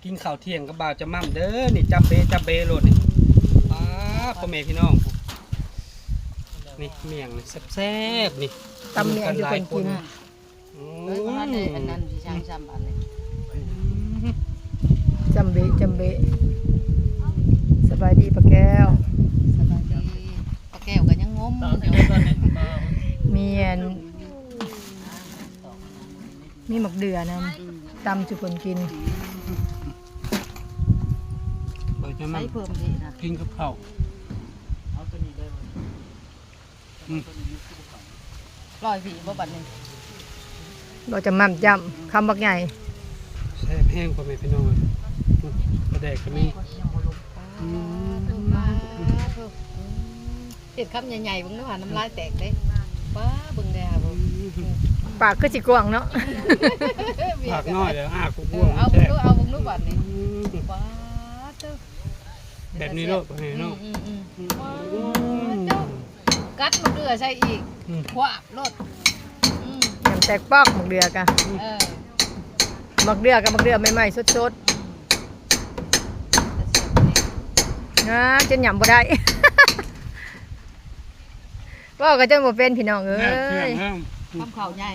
ກິນເຂົ້າທ່ຽງກັບບ່າວຈຳໝ່ຳເດີ ນີ້ ຈຳເບ ຈຳເບໂລດນີ້. ປ້າ ພໍ່ແມ່ພີ່ນ້ອງ ນີ້ ໝ້ຽງແຊບໆ ນີ້ ຕຳໝ້ຽງຢູ່ຄົນກິນ. ອືມ ເອີຍ ບໍ່ທັນໄດ້ອັນນັ້ນຊິຊ່າງຊ້ຳບາດນີ້. ອືມ ຈຳເບ ຈຳເບ. ສະບາຍດີປ້າແກ້ວ. ສະບາຍດີ. ປ້າແກ້ວກໍຍັງງົມຢູ່. ມີອັນ ມີໝາກເດືອນຳ ອືມ ຕຳສູ່ເພິ່ນກິນ. ເບິ່ງຈະມາ ໃສ່ເພີ່ມອີກນະ ກິນກັບເຂົ້າ. ເອົາຕົວນີ້ໄດ້ບໍ່? ອືມ ລອຍພີ້ບໍ່ບັດນີ້? ບໍ່ຈຳໝ່ຳຈ້ຳ ຄຳບັກໃຫຍ່. ແຊບແຮງ ພໍ່ແມ່ພີ່ນ້ອງເອີຍ. ປາແດກກໍມີ. ອືມ ເຮັດຄຳໃຫຍ່ໆ ເບິ່ງດູຫາ ນ້ຳລາຍແຕກເດ້. ປ້າ ເບິ່ງແດ່ຫາ ອືມ ປາກຄືຊິກວ້າງເນາະ. ປາກນ້ອຍແລ້ວ ອ້າກວ້າງໆ. ເອີ ເອົາເບິ່ງດູ ເອົາເບິ່ງດູບັດນີ້. ອືມ ປ້າ ເຕີ ແບບນີ້ໂລດ ເນາະ ອືມໆໆ. ອືມ ວ້າ ເຈົ້າ ກັດໝາກເດືອໃສ່ອີກ. ອືມ ຄວາບໂລດ. ອືມ ນ້ຳແຕກປອກ ໝາກເດືອກະ. ເອີ ໝາກເດືອກະໝາກເດືອໃໝ່ໆ ສົດໆ. ອືມ ງາມຈົນຫຍ້ຳບໍ່ໄດ້. ເວົ້າກໍຈົນບໍ່ເປັນ ພີ່ນ້ອງເອີຍ. ຄຳເຂົ້າໃຫຍ່.